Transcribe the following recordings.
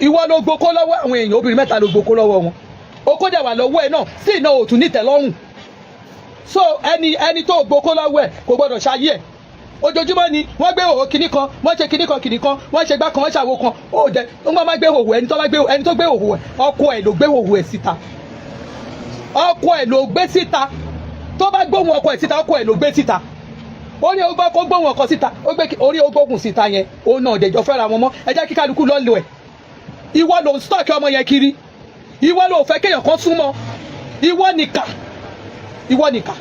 Ìwọ ló gboko lọ́wọ́ àwọn èèyàn. Obìnrin mẹ́ta ló gboko lọ́wọ́ wọn. Okó dẹ̀ wà lọ́wọ́ ẹ̀ náà sí iná òtún nítẹ̀lọ́rùn. So ẹni tó gboko lọ́wọ́ ẹ̀ kò gbọ́dọ̀ ṣayé ẹ̀. Ojoojúmọ́ ni wọ́n gbé òhò kinní kan, wọ́n ṣe kinní kan kinní kan, wọ́n ṣe gbá kan, wọ́n ṣàwo kan. Ó jẹ wọ́n máa gbé òhò ẹni tó bá gbé, ẹni tó gbé òhò ẹ̀, ọkọ ẹ̀ ló gbé òhò ẹ̀ síta. Ọkọ ẹ̀ ló gbé síta. Tó bá gbóhùn ọkọ ẹ̀ síta, ọkọ ẹ̀ ló gbé síta. Ó ní ó kó gbóhùn ọkọ síta, ó gbé orí ó gbóhùn síta yẹn. Ó náà dẹjọ́ fẹ́ra wọn mọ́. Ẹ jẹ́ kí kálukú lọ́ lò ẹ̀. Ìwọ ló ń stalk ọmọ yẹn kiri. Ìwọ ló fẹ́ kéèyàn kan súnmọ́. Ìwọ nìkà, ìwọ nìkà,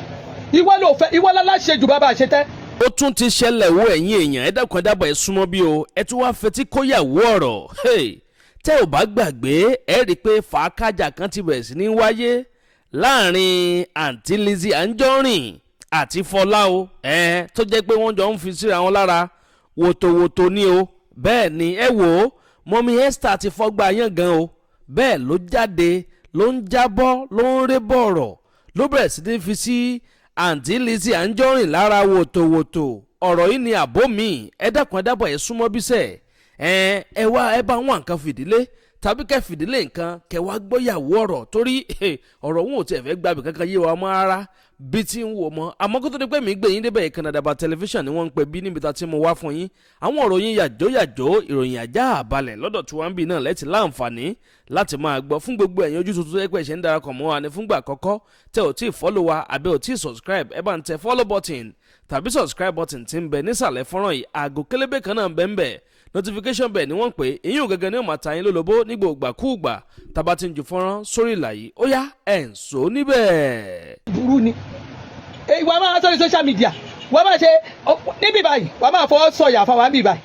ìwọ ló fẹ́, ìwọ láláṣẹ jù bàbá àṣetẹ́. Ó tún ti ṣẹlẹ̀ wo. Ẹ̀yin èèyàn, ẹ dákun, ẹ dábọ̀, ẹ súnmọ́ bí o. Ẹ tún wá fetí kóyàwó ọ̀rọ̀. Hey, tẹ́ ò bá gbàgbé, ẹ rí i pé fàákàjà kan ti bẹ̀rẹ̀ sí ní wáyé láàrin Àǹtí Lizzy Anjorin àti Fọlá o, ẹ tó jẹ́ pé wọ́n jọ ń fi síra wọn lára wòtòwòtò ní o. Bẹ́ẹ̀ ni, ẹ wò ó, Mummy Esther ti fọ́gbà yán gan o. Bẹ́ẹ̀ ló jáde, ló ń jábọ́, ló ń ré bọ̀rọ̀, ló bẹ̀rẹ̀ sí ní fi sí Àǹtí Lizzy Anjorin lára wòtòwòtò. Ọ̀rọ̀ yìí ni àbó mi. Ẹ dákun, ẹ dábọ̀, ẹ súnmọ́ bísẹ̀. Ẹ ẹ wá, ẹ bá wọn nǹkan fìdílé tàbí kẹ́ fìdílé nǹkan kẹ́ wá gbọ́yàwó ọ̀rọ̀, torí ọ̀rọ̀ òun ò tiẹ̀ fẹ́ gbàgbé kankan yé wa mọ́ rárá bí tí ń wò mọ́. Àmọ́ kó tó di pé mi gbé yín débẹ̀, ìkànnì Àdàbà Tẹlifíṣàn ni wọ́n ń pè bí níbi tá a ti mú wá fún yín àwọn ìròyìn yàjó yàjó, ìròyìn àjá àbalẹ̀ lọ́dọ̀ tí wọ́n ń bì náà lẹ́tì láǹfààní láti máa gbọ́. Fún gbogbo ẹ̀yin ojú tuntun tó yẹ pé ẹ̀ṣẹ̀ ń darapọ̀ mọ́ wa ní fúngbà àkọ́kọ́, tẹ́ ò tí ì follow wa àbí ò tí ì subscribe, ẹ bá ń tẹ follow button tàbí subscribe button tí ń bẹ nísàlẹ̀ fọ́nrán yìí. Àgò kélébé kan náà ń bẹ ń bẹ, notification bell ni wọ́n ń pè é. Ìyún gẹ́gẹ́ ní ó máa ta yín lólobó nígbà ògbàkúùgbà tábà ti ń ju fọ́nrán sórí ìlà yìí. Ó yá, ẹ̀ ń sọ níbẹ̀. Burú ni ìwà máa sórí social media, wọ́n máa ṣe níbí báyìí, wọ́n máa fọwọ́ sọ̀yà fáwọn níbí báyìí.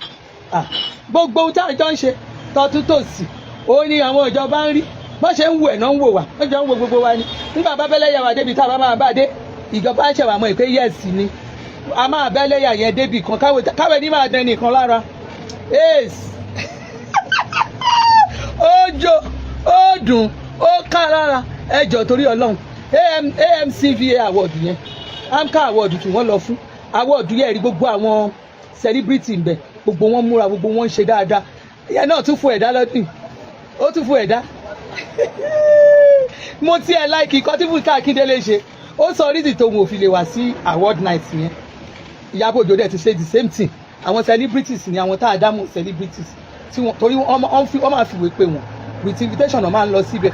Ah, gbogbo ohun tí àjọ ń ṣe tọ́tún tòsì, ó ní àwọn ìjọba ń rí. Wọ́n ṣe ń wo ẹ̀ náà ń wò wá, wọ́n jọ ń wo gbogbo wa ni. Nígbà bá bẹ́lẹ̀ yà wá débi tá a bá máa bá dé, ìjọba ń ṣẹ̀wà mọ́ ìpè yes ni a máa bẹ́lẹ̀ yà yẹn débi kan. Káwé ní máa dẹni kan lára ace. Ó jó, ó dùn, ó ká lára. Ẹ jọ̀ọ́, torí Ọlọ́run, AMCVA award yẹn, AMCA award tí wọ́n lọ fún award yẹn, rí gbogbo àwọn celebrity ń bẹ, gbogbo wọn múra, gbogbo wọn ń ṣe dáadáa. Ìyẹn náà tún fún ẹ̀dá lọ́dún, ó tún fún ẹ̀dá. Mo tiẹ̀ like nǹkan tí Fúnkẹ́ Akíndélé ṣe. Ó sọ reason tóun ò fi lè wá sí award night yẹn. Ìyábọ̀ Òjó dẹ̀ ti ṣe the same thing. Àwọn celebrities ni àwọn tá a dámọ̀ celebrities tí wọ́n, torí wọ́n máa fìwé pé wọ́n with invitation náà máa ń lọ síbẹ̀.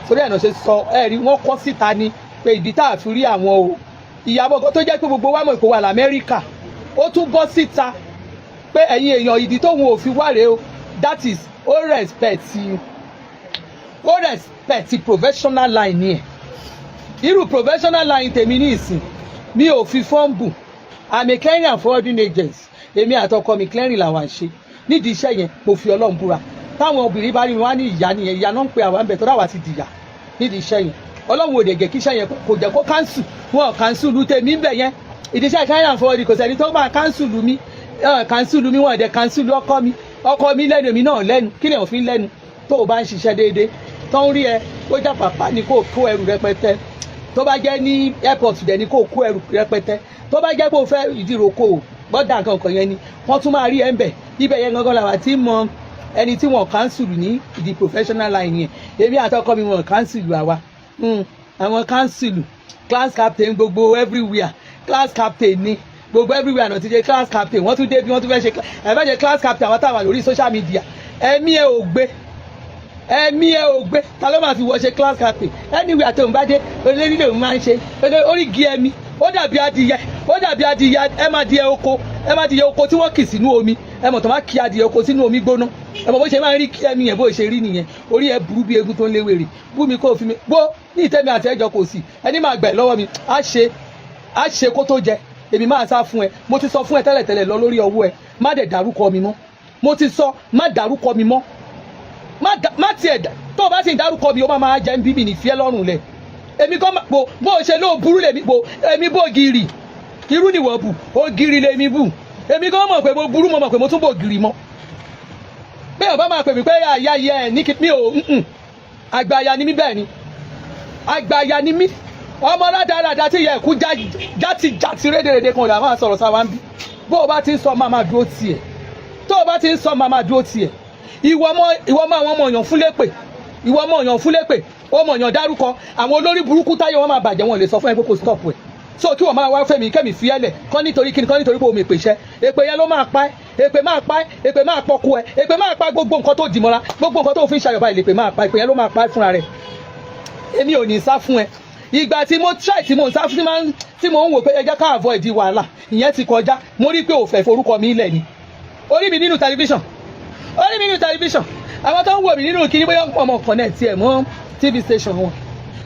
Torí ẹ̀ náà ṣe sọ, ẹ rí wọ́n kọ́ síta ni pé ìdí tá a fi rí àwọn o. Ìyábọ̀ tó jẹ́ pé gbogbo wa mọ̀ ìkó wà l'Amẹ́ríkà, ó tún bọ́ síta pé ẹ̀yin èèyàn, ìdí tóun ò fi wá rèé o. That is, ó respect professional line ni ẹ̀. Irú professional line tèmi ní ìsìn, mi ò fi fọ́ǹbù. I'm a clearing and forwarding agent. Èmi àtọkọ mi, clearing làwọn ṣe nídìí iṣẹ́ yẹn. Mo fi Ọlọ́run búra, táwọn obìnrin bá rí mi, wá ní ìyá nìyẹn. Ìyá náà ń pe àwọn àbẹ̀ tó dáwà ti dìyà nídìí iṣẹ́ yẹn. Ọlọ́run ò dẹ̀ gẹ̀ kí iṣẹ́ yẹn kò jẹ́ kó cancel wọn, cancel lu tèmi ń bẹ̀ yẹn. Ìdí iṣẹ́ clearing and forwarding, kò sẹ́ni tó máa cancel mi, cancel mi. Wọn dẹ̀ cancel ọkọ mi. Ọkọ mi lẹ́nu, èmi náà lẹ́nu. Kí lèèyàn fi ń lẹ́nu? Tó o bá ń ṣiṣẹ́ déédéé, tó ń rí ẹ, ó já pàpà ní kó kó ẹrù rẹpẹtẹ. Tó bá jẹ́ ní airport dẹ̀ ní kó kó ẹrù rẹpẹtẹ. Tó bá jẹ́ pé o fẹ́ ìdíròkọ gbọ́dà nǹkan kan yẹn ni wọ́n tún máa rí ẹ ń bẹ̀. Ibẹ̀ yẹn gangan làwọn ti mọ ẹni tí wọ́n cancel ní ìdí professional line yẹn. Èmi àtọkọ mi, wọ́n cancel àwa. Àwọn cancel class captain gbogbo everywhere. Class captain ni gbogbo everywhere náà ti ṣe class captain. Wọ́n tún dé bí wọ́n tún fẹ́ ṣe, ẹ fẹ́ ṣe class captain. Àwọn táwọn lórí social media, ẹ̀mí ẹ ò gbé, ẹ̀mí ẹ ò gbé. Ta ló máa fi wọ́ ṣe class captain? Anywhere àti òun bá dé, olórí lòun máa ń ṣe orígi ẹ̀mí. Ó dàbí adìyẹ, ó dàbí adìyẹ. Ẹ má adìyẹ oko, ẹ má adìyẹ oko tí wọ́n kì sínú omi. Ẹ mọ̀ tó má kí adìyẹ oko sínú omi gbóná, ẹ mọ̀ bó ṣe máa ń rí kí ẹ̀mí yẹn, bó ṣe rí nìyẹn. Orí ẹ burú bí egun tó ń léwèrè. Bú mi kó fi mi gbó ní ìtẹ́mi àti ẹjọ́ kò sí ẹni máa gbẹ̀ lọ́wọ́ mi. Á ṣe, á ṣe kó tó jẹ. Èmi máa sá fún ẹ. Mo ti sọ fún ẹ tẹ́lẹ̀tẹ́lẹ̀ lọ lórí ọwọ́ ẹ. Má dẹ̀ dárúkọ mi mọ́. Mo ti sọ, má dárúkọ mi mọ́. Má tiẹ̀ tó o bá sì ń dárúkọ mi, ó máa jẹ́ ń bí mi ní fiẹ́ lọ́rùn lẹ̀. Èmi kọ́ bò bó o ṣe lóò burú lèmi bò. Èmi bò gírì irú ni wọ́n bù, ògiri lèmi bù. Èmi kọ́ mọ̀ pé mo burú, mo mọ̀ pé mo tún bò gírì mọ́. Bẹ́ẹ̀ ọba máa pè mí pé àyà yẹ ẹ̀ ní kí mi ò àgbàyà ni mí. Bẹ́ẹ̀ ni, àgbàyà ni mí. Ọmọ rádaràda tí ìyá ẹ̀kú játi játi rédèrèdè kan là máa sọ̀rọ̀ sáwa ń bí. Bó o bá ti ń sọ, máa máa dúró tiẹ̀. Tó o bá ti ń sọ, máa máa dúró tiẹ̀. Ìwọ ọmọ àwọn ọmọ èèyàn fún lépè, ìwọ ọmọ èèyàn fún lépè, ọmọ èèyàn dárúkọ àwọn olórí burúkú táyé wọn máa bàjẹ́. Wọn lè sọ fún ẹ pé kò stop ẹ. So kí wọ́n máa wá fẹ́mi kẹ́mi fi ẹ́ lẹ̀ kọ́ nítorí kíni? Kọ́ nítorí pé omi èpè iṣẹ́ èpè yẹn ló máa pa ẹ́. Èpè máa pa ẹ́, èpè máa pọkú ẹ, èpè máa pa gbogbo nǹkan tó dìmọ́ra, gbogbo nǹkan tó fi ń ṣayọ̀ báyìí, lèpè máa pa. Èpè yẹn ló máa pa ẹ́ fúnra rẹ̀. Èmi ò ní sá fún ẹ. Ìgbà tí mo try, tí mo ń sá fún, tí mo ń wò pé ẹ jẹ́ ká avoid wàhálà, ìyẹn ti kọjá. Mo rí pé ò fẹ́ forúkọ mi lẹ̀ ni. Orí mi nínú tẹlifíṣàn, orí mi nínú tẹlifíṣàn, àwọn tó ń wò mí nínú kíní, bóyá ọmọ connect ẹ̀ mọ́ TV station wọn,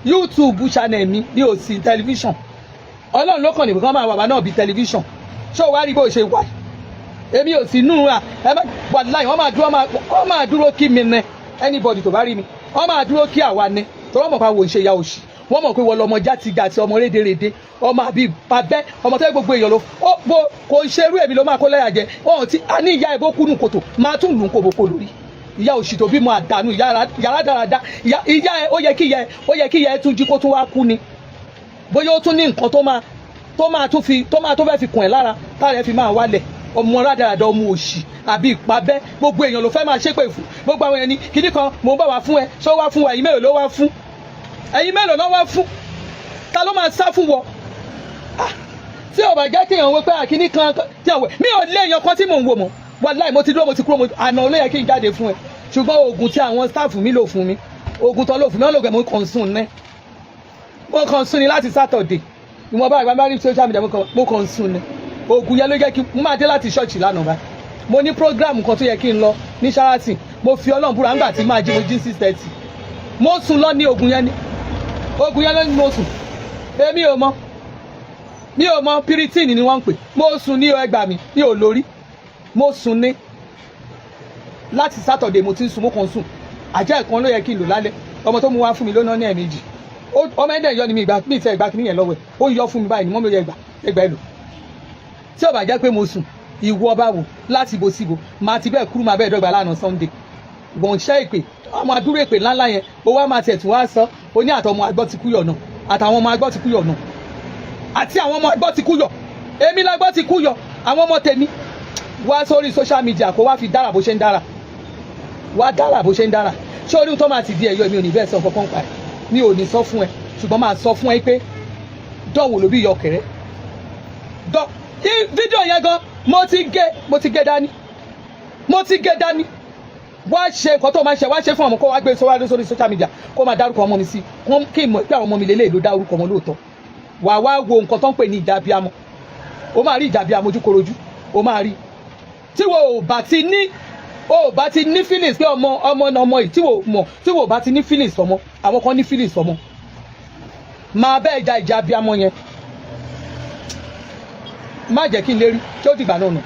YouTube channel mi ní òsì tẹlifíṣàn. Ọlọ́run ló kàn ní kán máa wà wá náà bí tẹlifíṣàn. Ṣé o wá rí bó ṣe wà? Èmi ò sí nù à. Ẹ má wàláhì, wọ́n máa dúró kí mi nẹ. Anybody tó bá rí mi, wọ́n máa dúró kí àwa nẹ, tó wọ́n mọ̀ pé àwọn ò ń ṣe ya òṣì. Wọ́n mọ̀ pé wọ́n lọmọ játijàti, ọmọ rédèrèdè, ọmọ àbí babẹ́, ọmọ tó yẹ gbogbo èèyàn ló ó bó kò ń ṣerú. Èmi ló máa kó lẹ́yà jẹ wọn ti a ní. Ìyá ẹ̀ bó kúnnù kòtò, máa tún lù ú kòbókò lórí. Ìyá òṣì tó bímọ àdánù, ìyá rádaràda. Ìyá ẹ̀, ó yẹ kí ìyá ẹ̀ tún jí kó tún wá kú ni. Bóyá ó tún ní nǹkan tó máa tún fi tó máa tó fẹ́ fi kùn ẹ̀ lára, tára ẹ̀ fi máa wálẹ̀. Ọmọ rádaràda, ọmọ òṣì àbí ìpabẹ́, gbogbo èèyàn ló fẹ́ máa ṣépè fún. Gbogbo àwọn èèyàn ní kíní kan mò ń bá wa fún ẹ. Ṣé ó wá fún wa? Ẹ̀yin mélòó ló wá fún? Ẹ̀yin mélòó ló wá fún? Ta ló máa sá fún wọ? Ah, tí ò bá jẹ́ kí èèyàn wọ pé àkíní kan tí ò wẹ̀, mi ò lé èèyàn kan tí mò ń wò mọ́. Wàláì, mo ti dúró, mo ti kúrò. Àná ló yẹ kí n jáde fún ẹ, ṣùgbọ́n oògùn tí àwọn staff mi lò fún mi, oògùn tó lò fún mi, wọ́n lò pé mo kàn sùn ní, mo kàn sùn ní láti Saturday. Ìwọ̀nba ìgbà bá rí social media, mo kàn sùn ní. Oògùn yẹn ló jẹ́ kí mo máa dé láti ṣọ́ọ̀ṣì lánàá báyìí. Mo ní program kan tó yẹ kí n lọ ní Sheraton. Mo fi Ọlọ́run búra, nígbà tí máa jí, mo jí 6:30. Mo sùn lọ ní oògùn yẹn ní, oògùn yẹn ló ní mo sùn. Èmi ò mọ, mi ò mọ. Piritin ni wọ́n ń pè. Mo sùn ní ẹgbàá mi, mi ò lórí. Mo sùn ní láti Saturday. Mo ti ń sùn, mo kàn sùn. Àjẹ́ ẹ̀kan ló yẹ kí n lò lálẹ́. Ọmọ tó mú wá fún mi lóná ní ẹ̀ẹ̀mejì. Ọmọ ẹ̀dẹ̀ yọ ni mi ìgbà mi ìtẹ́ ìgbà kìíní yẹn lọ́wọ́ ẹ̀. Ó ń yọ fún mi báyìí ni mọ́ mi ò yẹ ẹgbà ẹ lò. Tí ó bá jẹ́ pé mo sùn, ìwọ bá wò láti bo síbo, máa ti bẹ́ẹ̀ kúrú, máa bẹ́ẹ̀ dọ́gba lánàá Sunday. Wọ́n ṣẹ́ ìpè, àwọn adúrò èpè ńláńlá yẹn, ó wá máa tiẹ̀ tún wá sọ. Ó ní àtọmọ agbọ́ ti kú yọ̀ náà, àtàwọn ọmọ agbọ́ ti kú yọ̀ náà, àti àwọn ọmọ agbọ́ ti kú yọ̀. Èmi lágbọ́ ti kú yọ̀. Àwọn ọmọ tèmi wá sórí social media kó wá fi dára bó ṣe ń dára, wá dára bó ṣe ń dára. Ṣé orí tó máa ti di ẹ̀yọ́? Èmi ò ní bẹ́ẹ̀ sọ kankan pa ẹ̀. Mi ò ní sọ fún ẹ, ṣùgbọ́n máa sọ fún ẹ pé dánwò ló bí yọ kẹrẹ dán. Fídíò yẹn gan, mo ti gé dání, mo ti gé dání. Wá ṣe nǹkan tó máa ń ṣe, wá ṣe fún ọmọ, kó wá gbé sọ́wọ́ sórí social media, kó máa dárúkọ ọmọ mi sí kí n mọ̀ pé àwọn ọmọ mi lélẹ́yìí ló dárúkọ ọmọ lóòótọ́. Wà wá wo nǹkan tó ń pè ní ìjà abiyamọ. Ó máa rí ìjà abiyamọ ojúkorojú. Ó máa rí tí wo ò bá ti ní, o ò bá ti ní feelings pé ọmọ ọmọ náà ọmọ yìí, tí wo mọ̀, tí wo ò bá ti ní feelings ọmọ, àwọn kan ní feelings ọmọ, máa bẹ́ẹ̀ ja ìjà abiyamọ yẹn. Má jẹ́ kí n lérí tí ó dìgbà náà nù.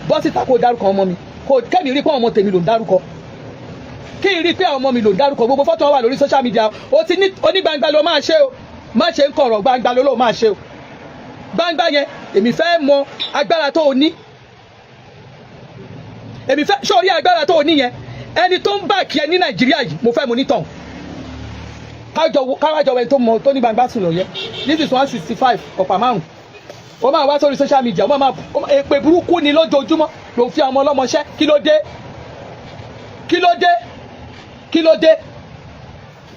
Bọ́ síta kó dárúkọ ọmọ mi, kó kẹ́mi rí pé ọmọ tèmi ló ń dárúkọ, kí n rí pé ọmọ mi ló ń dárúkọ. Gbogbo fọ́tò wà lórí social media. O ti ní onígbangba ló máa ṣe o, má ṣe ń kọ̀rọ̀, gbangba ló máa ṣe o. Gbangba yẹn, èmi fẹ́ mọ agbára tó o ní. Èmi fẹ́ sórí agbára tó o ní yẹn. Ẹni tó ń bá kí ẹ ní Nàìjíríà yìí, mo fẹ́ mo ní tàn káwájọ ẹni tó mọ tó ní gbangba sùn lọ yẹ. This is 165 ọ̀pá márùn. Ó máa wá sórí social media, ó máa èpè burúkú ni lójoojúmọ́ ló fi àwọn ọlọ́mọṣẹ́. Kí ló dé? Kí ló dé? Kí ló dé?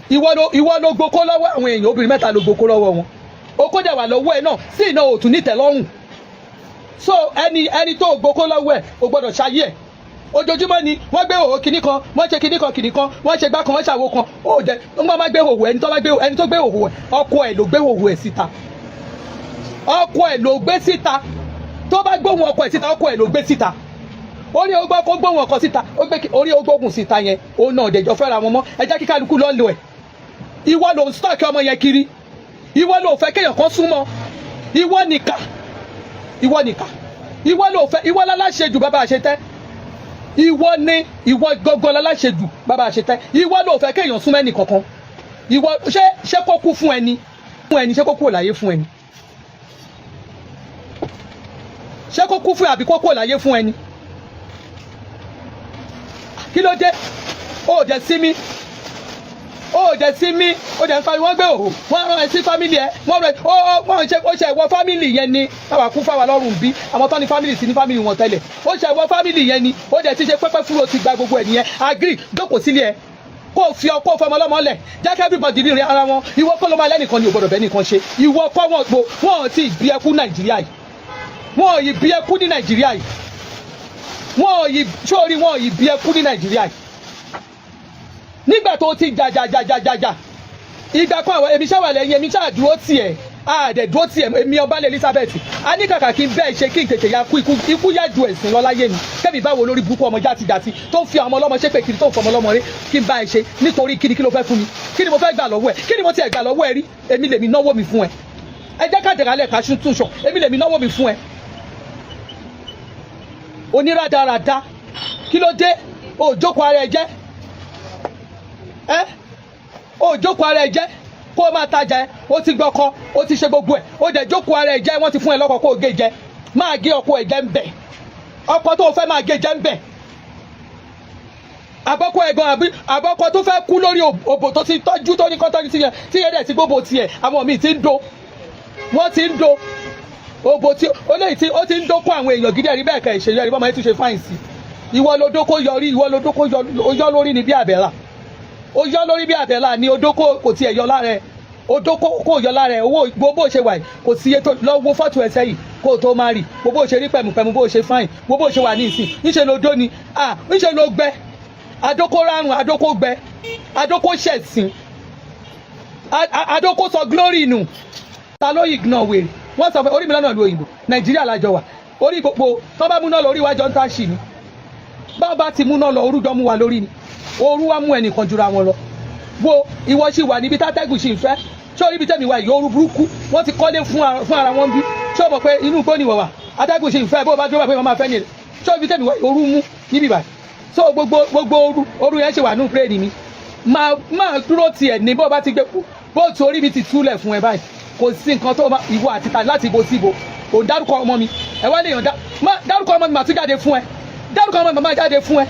Ìwọ ló gboko lọ́wọ́ àwọn èèyàn. Obìnrin mẹ́ta ló gboko lọ́wọ́ wọn. Okó dẹ̀ wà lọ́wọ́ ẹ náà sí iná òtún nítẹ̀lọ́rùn. So ẹni tó gboko lọ́wọ́ ẹ̀, o gbọ́dọ̀ ṣayé ẹ̀. Ojoojúmọ́ ni wọ́n gbé òwò kinní kan, wọ́n ṣe kinní kan kinní kan, wọ́n ṣe gbá kan, wọ́n ṣàwo kan. Ó dẹ̀ wọ́n máa gbé òwò ẹni tó bá gbé, ẹni tó gbé òwò ẹ̀, ọkọ ẹ̀ ló gbé òwò ẹ̀ síta. Ọkọ ẹ̀ ló gbé síta. Tó bá gbóhùn ọkọ ẹ̀ síta, ọkọ ẹ̀ ló gbé síta. Orí ogbó kó gbóhùn ọkọ síta, ó gbé orí ogbógun síta yẹn. Òun náà dẹjọ fẹ́ra wọn mọ́. Ẹ jẹ́ kí kálukú lọ́ọ́ lò ẹ̀. Ìwọ ló ń stalk ọmọ yẹn kiri. Ìwọ ló fẹ́ kéèyàn kan súnmọ́. Ìwọ nìkà, ìwọ nìkà, ìwọ ló fẹ́. Ìwọ láláṣejù bàbá àṣetẹ́. Ìwọ ni, ìwọ gángan láláṣejù bàbá àṣetẹ́. Ìwọ ló fẹ́ kéèyàn súnmọ́ ẹnì kankan. Ìwọ ṣé kó kú fún ẹni, fún ẹni? Ṣé kó kú láyé fún ẹni? Ṣé kó kú fún ẹ àbí kó kú láyé fún ẹni? Kí ló dé? Ó jẹ́ sí mi. Ó dẹ̀ sí mi, ó dẹ̀ ń pariwo wọ́n gbé òhò, wọ́n rán ẹ sí family ẹ, wọ́n rẹ ó ó wọ́n ṣe, ó ṣe ìwọ family yẹn ni. Káwa kú fáwa lọ́rùn bí àwọn tó ní family sí ní family wọn tẹ́lẹ̀. Ó ṣe ìwọ family yẹn ni. Ó dẹ̀ ti ṣe pẹ́pẹ́ fúru, ó ti gba gbogbo ẹ̀ nìyẹn. Agree, jókòó sílé ẹ, kó o fi ọ, kó o fọmọ ọlọ́mọ lẹ̀, jẹ́ kí everybody rí ara wọn. Ìwọ kọ́ ló máa lẹ́nìkan ni ò gbọ́dọ̀ bẹ́ẹ̀ nìkan ṣe. Ìwọ kọ́, wọn gbò wọn ti bí ẹkú Nàìjíríà yìí, wọn ò yìí bí ẹkú ní Nàìjíríà yìí, wọn ò yìí sórí, wọn ò yìí bí ẹkú ní Nàìjíríà yìí. Nígbà tó ti jà jà jà jà jà jà ìgbà kan, àwọn èmi ṣáwà lẹ́yìn, èmi ṣáà dúró tiẹ̀, àdẹ̀ dúró tiẹ̀. Èmi ọbalẹ̀ Elizabeth a ní kàkà kí n bẹ́ẹ̀ ṣe, kí n tètè ya kú. Ikú ikú yá ju ẹ̀sìn lọ láyé mi. Kẹ́mi báwo lórí burúkú ọmọ játijàti tó ń fi àwọn ọmọ ọlọ́mọ ṣépè kiri, tó ń fọmọ ọlọ́mọ rí, kí n bá ẹ ṣe nítorí kíni? Kí ló fẹ́ fún mi? Kí ni mo fẹ́ gbà lọ́wọ́ ẹ? Kí ni mo tiẹ̀ gbà lọ́wọ́ ẹ rí? Èmi lèmi náwó mi fún ẹ. Ẹ jẹ́ ká dẹ̀rálẹ̀ ká tún sọ. Èmi lèmi náwó mi fún ẹ. Oníradàradà, kí ló dé? O jókòó ara ẹ jẹ́ ẹ, o jókòó ara ẹ jẹ́ kó o máa tajà ẹ. O ti gbọ́kọ, o ti ṣe gbogbo ẹ, o dẹ̀ jókòó ara ẹ jẹ́. Wọ́n ti fún ẹ lọ́kọ, kó o gé jẹ, máa gé ọkọ ẹ jẹ ń bẹ̀. Ọkọ tó o fẹ́, máa gé jẹ ń bẹ̀. Àbọ̀kọ ẹ̀gbọ́n àbí àbọ̀kọ tó fẹ́ kú lórí òbò tó ti tọ́jú, tó ní kọ́ tọ́jú sí yẹn, tí yẹn dẹ̀ ti gbóbo tiẹ̀. Àwọn míì ti ń do, wọ́n ti ń do òbò tí ó léyìí tí ó ti ń dókó àwọn èèyàn gidi. Ẹ̀rí bẹ́ẹ̀ kẹ́ ìṣèlú ẹ̀rí bọ́mọ yẹn tún ṣe fine sí. Ìwọ ló dókó yọrí, ìwọ ló dókó yọ lórí ni bí àbẹ̀là. Ó yọ lórí bí àbẹ̀là ni odókó kò tiẹ̀ yọ lára ẹ̀, odókó kò yọ lára ẹ̀. Owó gbogbo ṣe wà yìí, kò sí iye tó lọ wo fọ́tò ẹ̀ sẹ́yìn kó o tó má rí gbogbo ṣe rí pẹ̀mùpẹ̀mù, bó ṣe fine, gbogbo ṣe wà ní ìsìn. Níṣẹ́ ló dó ni, ah, níṣẹ́ ló gbẹ adókó rárùn, adókó gbẹ, adókó ṣẹ̀sìn, adókó sọ glory nù. Ta ló ignore wèrè? Wọ́n sọ fún orí mi lọ́nà ìlú òyìnbó. Nàìjíríà lájọ wà. Orí gbogbo tó bá múná lọ, orí wájọ ń tà sí ni. Bá bá ti múná lọ, orújọ mú wa lórí ni. Ooru wa mú ẹnìkan jura wọn lọ. Wo, ìwọ sì wà níbi tátẹ́gùn sì ń fẹ́. Ṣé orí ibi tẹ́mi wà yìí, ooru burúkú. Wọ́n ti kọ́lé fún ara wọn bí. Ṣé o mọ̀ pé inú igbó ni ìwọ wà? Atẹ́gùn sì ń fẹ́. Bó o bá dúró bá pé wọ́n máa fẹ́ ni. Ṣé ibi tẹ́mi wà yìí, ooru mú níbí báyìí? So gbogbo gbogbo ooru yẹn ṣe wà nínú plane mi. Máa dúró tiẹ̀ ní bó o bá ti gbé bóòtù orí mi ti túlẹ̀ fún ẹ báyìí. Kò sí nǹkan tó ìwọ àti ta láti ibo sí ibo. Ò ń dárúkọ ọmọ mi. Ẹ wá lè yàn dá má dárúkọ ọmọ mi, màá tún jáde fún ẹ. Dárúkọ ọmọ mi, màá jáde fún ẹ.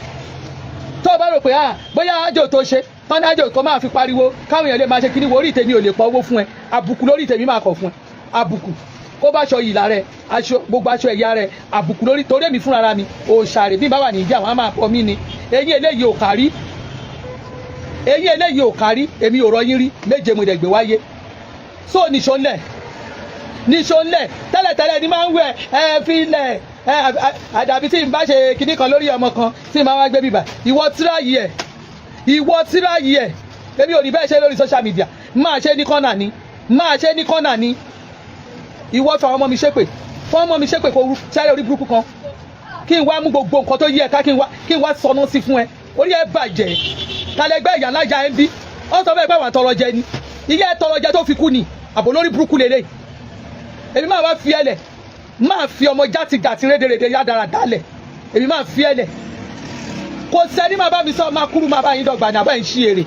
Tó o bá rò pé, ah, bóyá ájò tó ṣe tán ní ájò kan máa fi pariwo káwọn èèyàn lè máa ṣe kíní wo, orí tèmi ò lè pọ̀ owó fún ẹ. Àbùkù lórí tèmi máa kọ̀ fún ẹ. Àbùkù kó bá aṣọ yìí lára ẹ, aṣọ gbogbo aṣọ ẹ̀yà rẹ, àbùkù lórí torí èmi fúnra mi òòṣàrè. Bí n bá wà ní ìdí, àwọn á máa pọ̀ mí ni. Eyín eléyìí ò kárí, eyín eléyìí ò kárí. Èmi ò rọyín rí méje, mo dẹ̀ gbé wáyé. So nìṣó ńlẹ̀, nìṣó ńlẹ̀. Tẹ́lẹ̀tẹ́lẹ̀ ni máa ń wẹ̀ ẹ fi lẹ̀ ẹ. Àdàbí tí n bá ṣe kinní kan lórí ọmọ kan tí n bá wá gbé bíbà. Ìwọ tíráyì ẹ, ìwọ tíráyì ẹ. Èmi ò ní bẹ́ẹ̀ ṣe lórí social media. Máa ṣe ní kọ́nà ni, máa ṣe ní kọ́nà ni. Ìwọ fún àwọn ọmọ mi ṣépè, fún ọmọ mi ṣépè, kó sáré orí burúkú kan, kí n wá mú gbogbo nǹkan tó yí ẹ ká, kí n wá sọnù sí fún ẹ. Orí ẹ bàjẹ́ kálẹ̀gbẹ́ ìyá ńlá ẹ ń bí. Ó sọ fún ẹ pé àwọn àtọrọ jẹ ni. Ìyá ẹ tọrọ jẹ tó fi kú ni. Àbò lórí burúkú lélẹ̀. Èmi máa wá fi ẹ lẹ̀, máa fi ọmọ játijàti rédèrèdè yádàrà dálẹ̀. Èmi máa fi ẹ lẹ̀, kò sẹ́ni máa bá mi sọ. Máa kúrú, máa bá yín dọ́gba ní àbá yín ṣí èrè.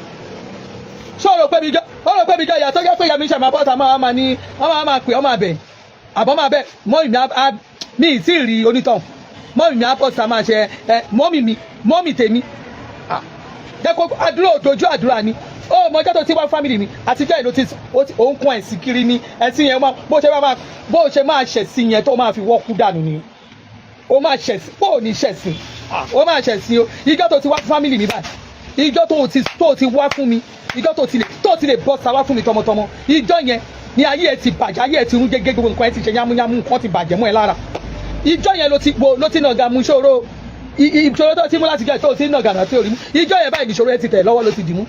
Ṣé o rò pé mi jọ, o rò pé mi jọ ìyá tó jẹ́ pé ìyá mi ṣe máa bọ́ta, máa máa ní wọ́n máa máa pè ọ́, máa bẹ̀ àbọ̀, máa bẹ̀ mọ́mì mi á mi ì tí ì rí onítọ̀hún. Mọ́mì mi á bọ́ta, máa ṣe ẹ mọ́mì mi, mọ́mì tèmi jẹ́ kó àdúrà òdòjú àdúrà ni. Ó mọ ọjọ́ tó ti wá family mi àtijọ́ ìlú ti òun kún ẹ̀sìn kiri ni. Ẹ̀sìn yẹn, bó ṣe máa ṣẹ̀sìn yẹn tó máa fi wọ́kú dànù ni. Ó máa ṣẹ̀sìn, bó ò ní ṣẹ̀sìn, ó máa ṣẹ̀sìn o. Ìjọ́ tó ti wá family mi báyìí, ìjọ́ tó ti wá fún mi, ìjọ́ tó ti lè bọ́ sa wá fún mi tọmọtọmọ, ìjọ́ yẹn ni ayé ẹ ti bàjẹ́, ayé ẹ ti rún gẹ́gẹ́, gbogbo nǹkan ẹ ti ṣe yámúyámú, nǹkan ti bàjẹ́ mọ́ ẹ lára. Ìjọ́ yẹn ló ti wo ló ti nàga mú ṣòro. Ìṣòro tó ti mú láti jẹ́ tó ti nàgà náà tí ò rí mú, ìjọ́ yẹn báyìí ìṣòro ẹ ti tẹ̀ lọ́wọ́, ló ti dì mú.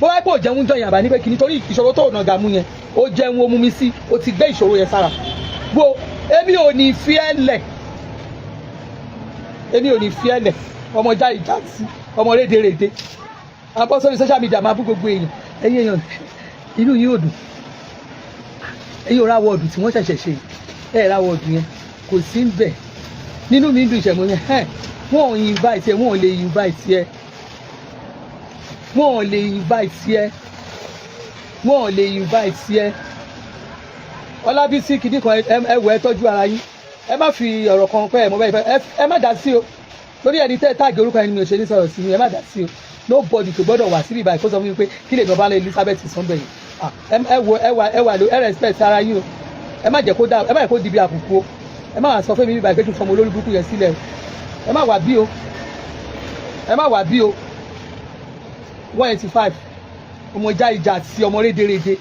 Bó wáá pé ò jẹun jọ yẹn, àbá ní pé kìíní torí ìṣòro tó nàgà mú yẹn, ó jẹun, ó mú mi sí, ó ti gbé ìṣòro yẹn sára. Wo, èmi ò ní fi ẹ́ lẹ̀, èmi ò ní fi ẹ́ lẹ̀. Ọmọ já ìjà sí ọmọ rédèrèdè abọ́ sórí social media, máa bú gbogbo èèyàn. Ẹ̀yin èèyàn, inú yìí ò dùn. Ẹ̀yin ò ra wọ́ọ̀dù tí wọ́n ṣẹ̀ṣẹ̀ ṣe ẹ̀ ra wọ́ọ̀dù yẹn, kò sí ń bẹ̀. Nínú mi ń dùn ìṣẹ̀mú yẹn. Ẹ̀ wọ́n ò invite ẹ, wọ́n ò lè invite ẹ, wọ́n ò lè invite ẹ, wọ́n ò lè invite ẹ. Ọlábísí kìíní kan, ẹ wọ, ẹ tọ́jú ara yín. Ẹ má fi ọ̀rọ̀ kan pẹ́ ẹ mọ́ bẹ́ẹ̀. Ẹ má dá sí o. Torí ẹni tẹ́ tag orúkọ ẹni mi ò ṣe ní sọ̀rọ̀ sí mi. Ẹ má dá sí o. Nobody tó gbọ́dọ̀ wá síbí báyìí kó sọ fún mi pé kí lè bàbá Elizabeth sọ bẹ́ẹ̀ yẹn. Ah, ẹ wo, ẹ wà ló, ẹ respect ara yín o. Ẹ má jẹ́ kó dá, ẹ má jẹ́ kó di bí àbùkù o. Ẹ má wà sọ fún mi báyìí pé kí n fọmọ olórí burúkú yẹn sílẹ̀ o. Ẹ má wà bí o, ẹ má wà bí o. 185, ọmọ ìjà ìjà àti ọmọ rédèrèdè,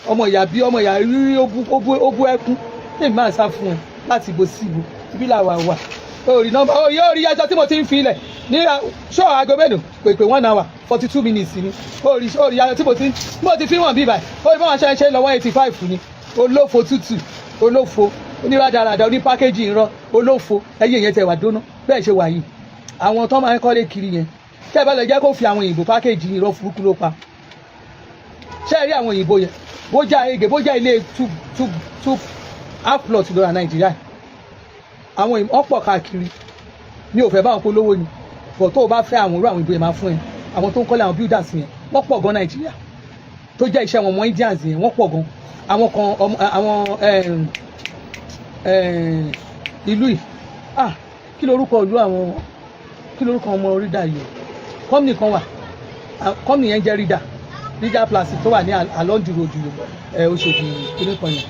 ọmọ ìyá bí ọmọ ìyá rírí, ó bú ẹkún. Tèmi máa sá fún ẹ láti ibo sí ibo? Ibi làwà wà. Orí nọ́mbà orí orí ẹjọ́ tí mo ti ń fi ilẹ̀ ní ṣọ́ aago mélòó pèpè, 1 hour 42 minutes ni. Orí ẹjọ́ tí mo ti fi wọ̀n bí báyìí. Orí báwọn ṣe ń ṣe lọ, 185 ni. Olófo tútù, olófo oníradàradà, oní package irọ́, olófo. Ẹyẹ yẹn tẹ wà dóná bẹ́ẹ̀ ṣe wà yìí. Àwọn tó máa ń kọ́lé kiri yẹn, tẹ́ ẹ bá lọ jẹ́ kó fi àwọn òyìnbó package irọ́ burúkú ló pa. Ṣé ẹ rí àwọn òyìnbó yẹn, bójá ege, bójá ilé two two two half plot lóra Nàìjíríà, àwọn òyìnbó pọ̀ káàkiri. Mi ò fẹ́ báwọn polówó ni bọ̀. Tó o bá fẹ́ àwọn irú àwọn òyìnbó yẹn, máa fún ẹ. Àwọn tó ń kọ́lé, àwọn builders yẹn, wọ́n pọ̀ gan Nàìjíríà tó jẹ́ iṣẹ́ wọn mọ́. Indians yẹn, wọ́n pọ̀ gan. Àwọn kan ọmọ àwọn ìlú yìí, ah, kí lorúkọ ìlú àwọn, kí lorúkọ ọmọ rídà yìí o? Company kan wà. Ah, company yẹn jẹ́ Rida Plastic tó wà ní along the road ẹ Òṣòdì kìnìún kan yẹn.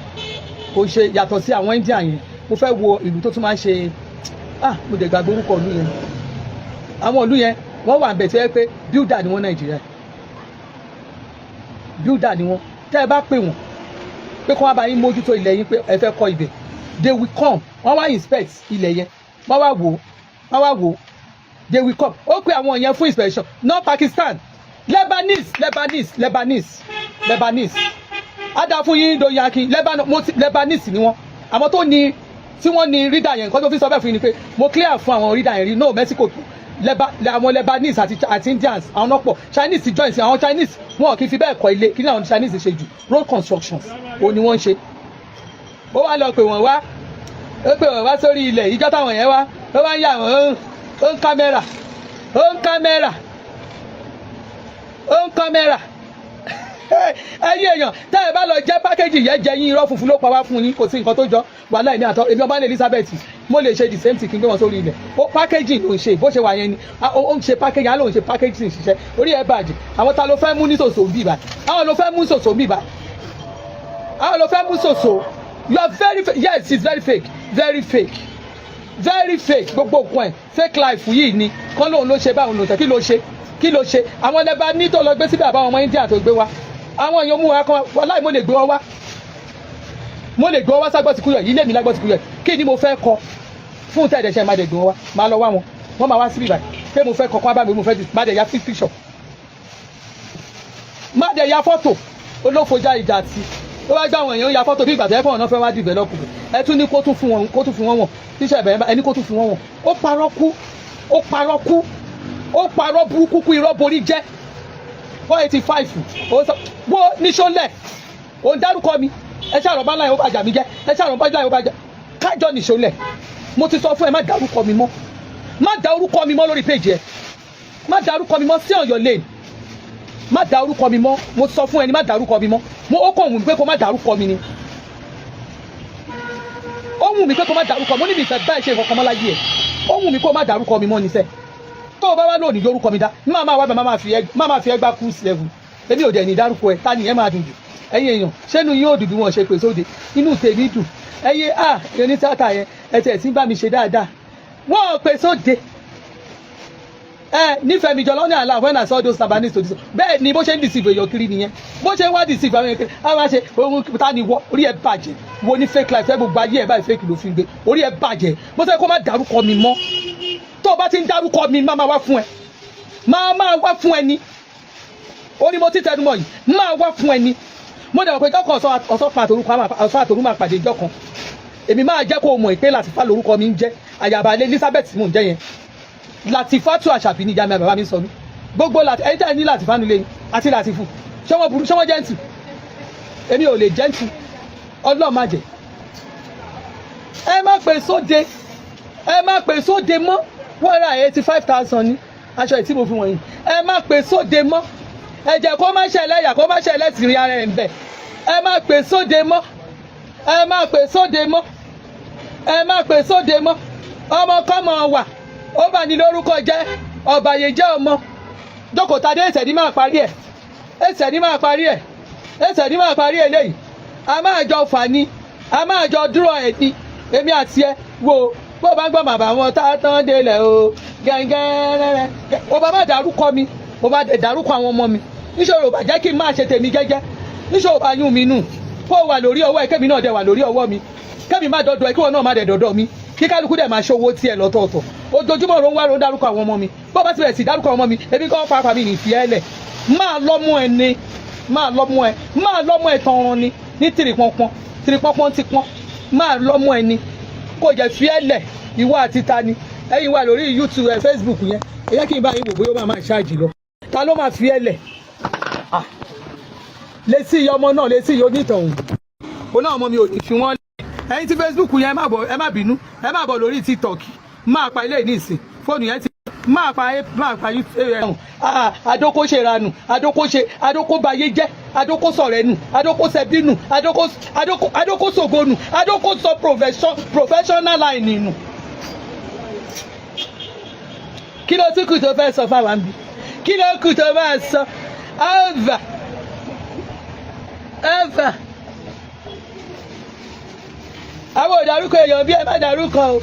Kò ṣe yàtọ̀ sí àwọn India yẹn. Mo fẹ́ wo ìlú tó tún máa ń ṣe. Ah, mo dẹ̀ gbàgbé orúkọ ìlú yẹn. Àwọn ìlú yẹn, wọ́n wà bẹ̀ tó yẹ pé builder ni wọ́n. Nàìjíríà, builder ni wọ́n. Tẹ́ ẹ bá pè wọ́n pé kí wọ́n bá yín mójútó ilẹ̀ yín, pé ẹ fẹ́ kọ́ ibẹ̀, they will come. Wọ́n wá inspect ilẹ̀ yẹn, wọ́n wá wò, wọ́n wá wò. They will come. Ó pe àwọn yẹn fún inspection. Not Pakistan, Lebanese, Lebanese, Lebanese, Lebanese. Ada fún yín, Doyin Akin. Lebanon, mo ti Lebanese ni wọ́n. Àwọn tó ní, tí wọ́n ní rídà yẹn, nǹkan tó fi sọ bẹ́ẹ̀ fún yín ni pé mo clear fún àwọn rídà yẹn rí. No, Mexico, àwọn Lebanese àti Indians, àwọn náà pọ̀. Chinese join sí. Àwọn Chinese, wọn kì í fi bẹ́ẹ̀ kọ́ ilé. Kí ni àwọn Chinese ṣe jù? Road constructions ó ní wọ́n ń ṣe. Ó wá lọ pè wọ́n wá, ó pè wọ́n wá sórí ilẹ̀. Ìjọ táwọn yẹn wá, ó wá ń yà wọ́n, ó ń kámẹ́rà, ó ń kámẹ́rà, ó ń kámẹ́rà. Ẹ̀yin èèyàn, tẹ́ ẹ bá lọ jẹ́ package yẹn jẹ́ yín, irọ́ funfun ló pa wá fún yín. Kò sí nǹkan tó jọ wàhálà. Èmi àtọ èmi ọba ní Elizabeth, mo lè ṣe the same thing kí n gbé wọn sórí ilẹ̀. Ó package ló ń ṣe. Bó ṣe wà yẹn ni ó ń ṣe package, á lóun ṣe package ṣiṣẹ́. Orí ẹ̀ bàjẹ́. Àwọn ta ló fẹ́ mú ní sòsò ń bì báyìí? Àwọn ló fẹ́ mú sòsò ń bì báyìí? Àwọn ló fẹ́ mú sòsò? You are very fake. Yes, it's very fake, very fake, very fake. Gbogbo nǹkan ẹ̀, fake life yìí ni. Kọ́ lóun ló ṣe báwọn ló ṣe. Kí ló ṣe? Kí ló ṣe? Àwọn lẹ́bàá ní tó lọ gbé síbẹ̀, àbáwọn ọmọ India tó gbé wa, àwọn èèyàn mú wa kan. Wàláì, mo lè gbé wọn wá, mo lè gbé wọn wá ságbọ́tìkúyọ̀ yìí, ilé mi lágbọ́tìkúyọ̀. Kí ni mo fẹ́ kọ fún tẹ̀dẹ̀ṣẹ̀? Máa dẹ̀ gbé wọn wá, máa lọ wá wọn, wọ́n máa wá síbí báyìí pé mo fẹ́ kọ kọ́ bá mi. Mo fẹ́ má dẹ̀ ya picture, má dẹ̀ ya fọ́tò. Olófojá ìjà tí ó wá gbá àwọn èèyàn ya fọ́tò bí ìgbà tó yẹ kó ọ̀nà fẹ́ wá develop. Ẹ tún ní kó tún fún wọn, kó tún fún wọn wọ̀n tíṣà ìbẹ̀rẹ̀. Ẹni kó tún fún wọn wọ̀n. Ó parọ́ kú, ó parọ́ kú, ó parọ́ burúkú kú. Irọ́ borí jẹ́. 185, ó sọ wo níṣó lẹ̀. Ó ń dárúkọ mi. Ẹ ṣàrọ̀ bá láyé, ó bàjá mi jẹ́. Ẹ ṣàrọ̀ bá láyé, ó bàjá kájọ níṣó lẹ̀. Mo ti sọ fún ẹ, má dárúkọ mi mọ́, má dárúkọ mi mọ́ lórí péjì ẹ. Má dárúkọ mi mọ́. Sí on your lane. Má dárúkọ mi mọ́. Mo sọ fún ẹ ní má dárúkọ mi mọ́. Mo ó kàn wù mí pé kó má dárúkọ mi ni. Ó wù mí pé kó má dárúkọ. Mo ní mi ìfẹ́ báyìí ṣe nǹkan kan mọ́ láyé ẹ̀. Ó wù mí kó má dárúkọ mi mọ́ níṣẹ́. Tó o bá wá lónìí, lórúkọ mi dá, má má wá bẹ̀, má má fi ẹgbà cruise level. Èmi ò dẹ̀ ní dárúkọ ẹ. Ta ni ẹ máa dùn jù? Ẹ̀yin èèyàn, ṣẹ́nu yóò dùn bí wọ́n ṣe pè sóde? Inú tèmi dùn. Ẹ̀yin à oní tíátà yẹn, ẹ tẹ̀ sí bá mi ṣe dáadáa. Wọ́n pè sóde. Ẹ nífẹ̀ẹ́ mi jọ lọ́ní àlá. When I saw those Lebanese to this, bẹ́ẹ̀ ni bó ṣe ń deceive èèyàn kiri nìyẹn. Bó ṣe ń wá deceive àwọn èèyàn kiri, á máa ṣe ohun. Ta ni wọ? Orí ẹ bàjẹ́. Wo ní fake life ẹ, gbogbo ayé ẹ báyìí, fake ló fi gbé. Orí ẹ bàjẹ́. Bó ṣe kó má dárúkọ mi mọ́. Tó o bá ti ń dárúkọ mi, má máa wá fún ẹ, máa máa wá fún ẹ ní. Ó ní mo ti tẹnumọ́ yìí, máa wá fún ẹ ní. Mo dẹ̀ mọ̀ pé jọ́kàn ọ̀sán kan àtòrúkọ, ọ̀sán àtòrú máa pàdé ìjọ kan. Èmi máa jẹ́ kó o mọ̀ pé Làtífà lórúkọ mi ń jẹ́. Àyàbá Elizabeth mò ń jẹ́ yẹn. Làtífàtú Àṣàbí ní ìyá mi, bàbá mi sọ mí. Gbogbo ẹni tí a ní Làtífà nílé yín àti Làtífù, ṣé wọ́n burú? Ṣé wọ́n gentle? Èmi ò lè gentle. Ọlọ́ọ̀ má jẹ́. Ẹ má pè sóde, ẹ má pè sóde mọ́. Wọ́n ra 85,000 ní aṣọ ìtí mo fi wọ̀nyí. Ẹ má pè sóde mọ́. Ẹ jẹ́ kó má ṣẹlẹ̀ yà, kó má ṣẹlẹ̀ tìrì ara ẹ̀ ń bẹ̀. Ẹ má pè sóde mọ́, ẹ má pè sóde mọ́, ẹ má pè sóde mọ́. Ọmọ kọ́mọ wà. Ó bà ní lórúkọ jẹ́, ọ̀bàyéjẹ́ ọmọ. Jókòtadé, ẹsẹ̀ ní máa parí ẹ̀, ẹsẹ̀ ní máa parí ẹ̀, ẹsẹ̀ ní máa parí eléyìí. A máa jọ fà ní, a máa jọ dúró ẹ̀ ní, èmi àti ẹ. Wo bó o bá ń gbọ́ bàbá wọn tá a tán délẹ̀ o gẹ́gẹ́rẹ́rẹ́. O bá má dárúkọ mi, o bá dárúkọ àwọn ọmọ mi níṣòro, bá jẹ́ kí n máa ṣe tèmi jẹ́jẹ́ níṣòro, bá yún mi nù kó o wà lórí ọwọ́ ẹ, kémi náà dẹ̀ wà lórí ọwọ́ mi, kémi má dọ̀dọ̀ ẹ, kí wọn náà má dẹ̀ dọ̀dọ̀ mi, kí kálukú dẹ̀ máa ṣe owó tiẹ̀ lọ́tọ̀ọ̀tọ̀. Ojoojúmọ́ ló ń wá ló ń dárúkọ àwọn ọmọ mi. Bó bá ti bẹ̀rẹ̀ sí dárúkọ àwọn ọmọ mi, èmi kọ́ pàápàá mi ní ìfì ẹ lẹ̀. Máa lọ́mú ẹ ní, máa lọ́mú ẹ, máa lọ́mú ẹ tọrọ ni ní tìrìpọ̀npọ̀n, tìrìpọ̀npọ̀n ti pọ́n. Máa lọ́mú ẹ ní kò jẹ́ fi ẹ lẹ̀. Ìwọ àti ta ni ẹ̀yin wà lórí YouTube ẹ, Facebook yẹn? Ẹ jẹ́ kí n bá yín wò bóyá ó máa máa ṣáàjì lọ. Ta ló máa fi ẹ lẹ̀? Ah, létí iye ọmọ náà, létí iye onítọ̀hún ó náà, ọmọ mi ò ní fi wọ́n lẹ̀. Ẹ̀yin tí Facebook yẹn, ẹ má bọ̀, ẹ má bínú, ẹ má bọ̀ lórí TikTok. Máa pa ilé ìnísìn, fóònù yẹn ti máa pa, máa pa. Adókó ṣe ranù, adókó ṣe, adókó bayé jẹ́, adókó sọ̀rẹ́ nù, adókó sẹbí nù, adókó, adókó, adókó sògo nù, adókó sọ professional line nù. Kí ló tún kù tó fẹ́ sọ fáwọn bí? Kí ló kù tó máa sọ? Ava ava, àwọn ò dárúkọ èèyàn bí, ẹ má dárúkọ o.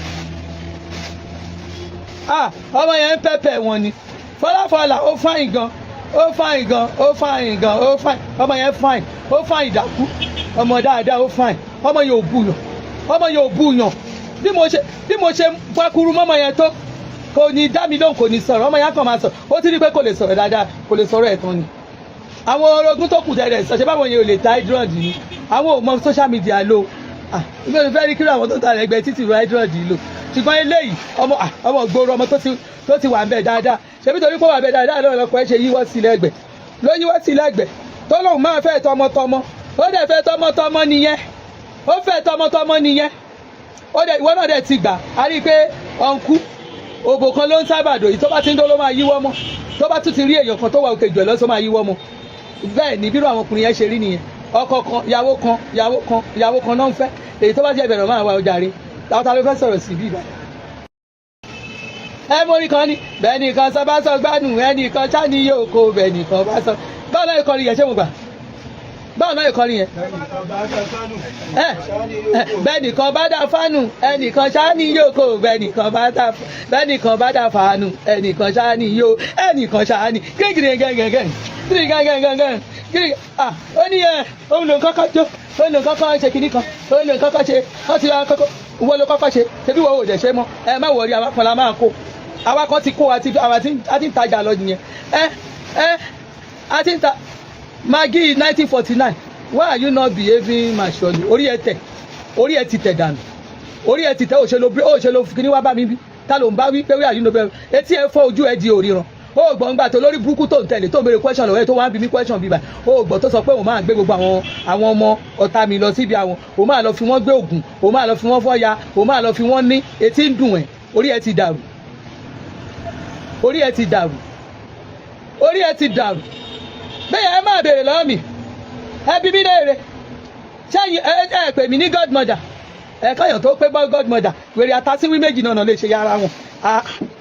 Ah, ọmọ yẹn ń pẹ́pẹ́ wọn ni fọláfọlá. Ó fine gan, ó fine gan, ó fine gan, ó fine. Ọmọ yẹn fine, ó fine ìdákú. Ọmọ dáadáa, ó fine. Ọmọ yẹn ò búyàn, ọmọ yẹn ò búyàn. Bí mo ṣe pákúrú mọ́mọ yẹn tó, kò ní dá mi lóhùn, kò ní sọ̀rọ̀. Ọmọ yẹn kàn máa sọ, ó ti rí pé kò lè sọ̀rọ̀ dáadáa, kò lè sọ̀rọ̀ ẹ̀tàn ni. Àwọn orogún tó kù tẹ̀lé sọ ṣe báwọn yẹn ò lè ta hydroid ni. Àwọn ò mọ social media lò. Ah, ibi ò fẹ́ rí kí àwọn tó ta ẹgbẹ́ títì ro hydroid lò. Ṣùgbọ́n eléyìí, ọmọ, ah, ọmọ gbòòrò, ọmọ tó ti wà ń bẹ̀ dáadáa. Ṣebí torí pé wà ń bẹ̀ dáadáa lọ́wọ́ lọ́kọ̀ ẹ̀ ṣe yíwọ́ sí lẹ́gbẹ̀ẹ́, ló yíwọ́ sí lẹ́gbẹ̀ẹ́ tó lóun máa fẹ́ tọmọtọmọ. Ó dẹ̀ fẹ́ tọmọtọmọ nìyẹn, ó fẹ́ tọmọtọmọ nìyẹn. Ó dẹ̀ ìwọ náà dẹ̀ ti gbà á rí i pé ọ̀nkú òbò kan ló ń sábà dò yìí. Tó bá ti ń dó ló máa yíwọ́ mọ́. Tó bá tún ti rí èèyàn kan tó wà òkè jù ẹ̀ lọ́sọ́, máa yíwọ́ mọ́. Bẹ́ẹ̀ ni bírò àwọn ọkùnrin yẹn ṣe rí nìyẹn. Ọkọ kan, ìyàwó kan, ìyàwó kan, ìyàwó kan náà ń fẹ́. Èyí tó bá jẹ́ ìbẹ̀rẹ̀ máa wá ọjà rí. Táwọn ta ló fẹ́ sọ̀rọ̀ sí bí ìbàdàn? Ẹ mórí kan ní bẹ́ẹ̀ nìkan sọ bá sọ gbádùn ẹnìkan ṣáà ní yóò kó bẹ́ẹ̀ nìkan bá sọ. Báwo náà ìkọrin yẹn? Ṣé mo gbà? Báwo náà ìkọrin yẹn? Ẹ bẹ́ẹ̀ nìkan bá dá fánù, ẹnìkan ṣáà ní yóò kó. Bẹ́ẹ̀ nìkan bá dá fánù, ẹnìkan ṣáà ní yóò, ẹnìkan ṣáà ní gírígírí gẹ́gẹ́gẹ́ gírí gẹ́gẹ́gẹ́ gírí. Ah, ó ní ẹ òun ló ń kọ́kọ́ jó, òun ló ń kọ́kọ́ ṣe kinní kan, òun ló ń kọ́kọ́ ṣe. Wọ́n ti wá kọ́kọ́, wọ́n ló kọ́kọ́ ṣe. Ṣebí wọ́n ò dẹ̀ ṣe mọ́? Ẹ má wọrí, àwa kan la máa kó. Àwa kan ti kó, àti àwa ti ń tajà lọ nìyẹn. Ẹ ẹ a ti ń ta Maggi 1949. Why are you not behaving maturely? Orí ẹ tẹ, orí ẹ ti tẹ̀ dànù, orí ẹ ti tẹ. Òṣèlú òṣèlú kíní wá bá mi bí. Ta ló ń bá wí pé why are you not behaving? Etí ẹ fọ́, ojú ẹ di òríran. Ó gbọ́n gbà tó lórí burúkú tó ń tẹ̀lé, tó ń béèrè question lọ́wọ́ ẹ, tó wá ń bi mí question bíbá. Ó gbọ́ tó sọ pé òun máa gbé gbogbo àwọn ọmọ ọ̀tá mi lọ síbi àwọn, òun máa lọ fi wọ́n gbé ògùn, òun máa lọ fi wọ́n fọ́ya, òun máa lọ fi wọ́n ní. Etí ń dùn ẹ̀, orí ẹ ti dàrú, orí ẹ ti dàrú, orí ẹ ti dàrú. Bẹ́ẹ̀ ẹ máa béèrè lọ́wọ́ mi, ẹ bí mi léèrè. Sẹ́yìn ẹ ẹ pè mí ní godmother. Ẹ káyọ̀ tó pé bọ́ godmother. Wèrè àtàsíwí méjì náà lè ṣe yàrá wọn.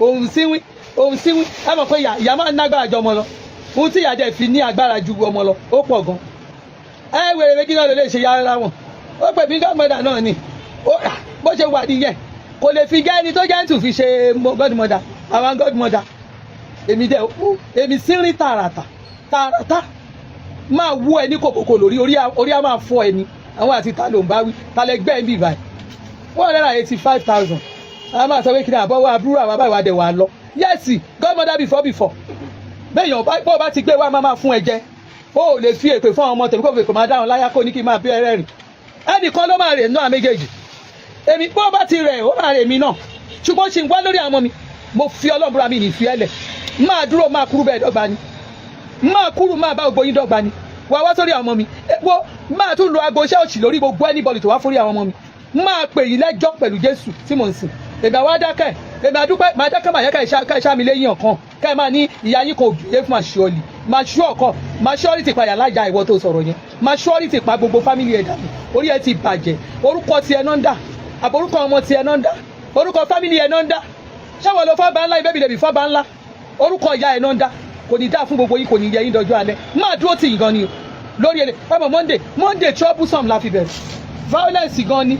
Òun síwí, òun síwí. Ẹ mọ̀ pé ìyá máa ń nágbára ju ọmọ lọ. Ohun tí ìyá dẹ̀ fi ní agbára ju ọmọ lọ, ó pọ̀ gan. Ẹ wèrè méjì náà lè ṣe yàrá wọn. Ó pè mí godmother náà ni. Bó ṣe wà nìyẹn, kò lè fi gẹ́ni tó jẹ́ fi ṣe godmother. Àwọn godmother, èmi dẹ̀, èmi sínrin tààràtà tààràtà, máa wú ẹ ní kòkòkò lórí orí, á máa fọ́ ẹni. Àwọn àti ta ló ń bá wí? Ta lẹ gbẹ́ ń bì báyìí? 185,000. A máa sọ pé kí ni àbọ̀wọ́ àbúrò àwọn abáwọ̀ adẹ̀ wà lọ. Yes, godmother before before. Bẹ́ẹ̀yàn bó bá ti gbé wá, máa fún ẹ jẹ. O ò lè fi èpè fún àwọn ọmọ tèmi, kó fi èpè máa dáhùn láyà, kó ní kí n máa bí ẹrẹ́rìn. Ẹnìkan ló máa rè náà méjèèjì. Èmi bó bá ti rẹ̀, ó máa rè mí náà. Ṣùgbọ́n ṣì ń wá lórí àwọn ọmọ mi. Mo fi Ọlọ́run búra, mi ní fi ẹ́lẹ̀. Máa dúró, máa kúrú bẹ́ẹ̀ dọ́gba ni, máa kúrú, máa bá gbogbo yín dọ́gba ni. Wà wá sórí àwọn ọmọ mi, wo máa tún lo aago iṣẹ́ òṣì lórí gbogbo anybody tó wá fórí àwọn ọmọ mi. Máa pè yín lẹ́jọ́ pẹ̀lú Jésù tí mò ń sìn. Èmi àwa dákẹ́, èmi àdúpẹ́, máa dákẹ́, máa yẹ ká ẹ ṣá mi léyìn ọ̀kan, ká ẹ máa ní ìyá yín kò bìyẹ fún àṣọlì máa ṣú ọkọ máa ṣọ́ọ́rì padà lájà. Ìwọ tó sọ̀rọ̀ yẹn, máa ṣọ́ọ́rì pa gbogbo family ẹ̀ dànù. Orí ẹ ti bàjẹ́. Orúkọ tiẹ̀ náà ń dà, àbórúkọ ọmọ tiẹ̀ náà ń dà, orúkọ family ẹ̀ náà ń dà. Ṣé wọ́n lo fọ́ba ńlá? Ibẹ̀ bìdẹ̀bì fọ́ba ńlá, orúkọ ìyá ẹ̀ náà ń dá. Kò ní dáa fún gbogbo yín, kò ní yẹ yín dọjọ́ alẹ́. Máa dúró tì yín gan ni o lórí ẹ̀. Ẹ mọ̀, Monday, Monday troublesome la fi bẹ̀rẹ̀, violence gan ni.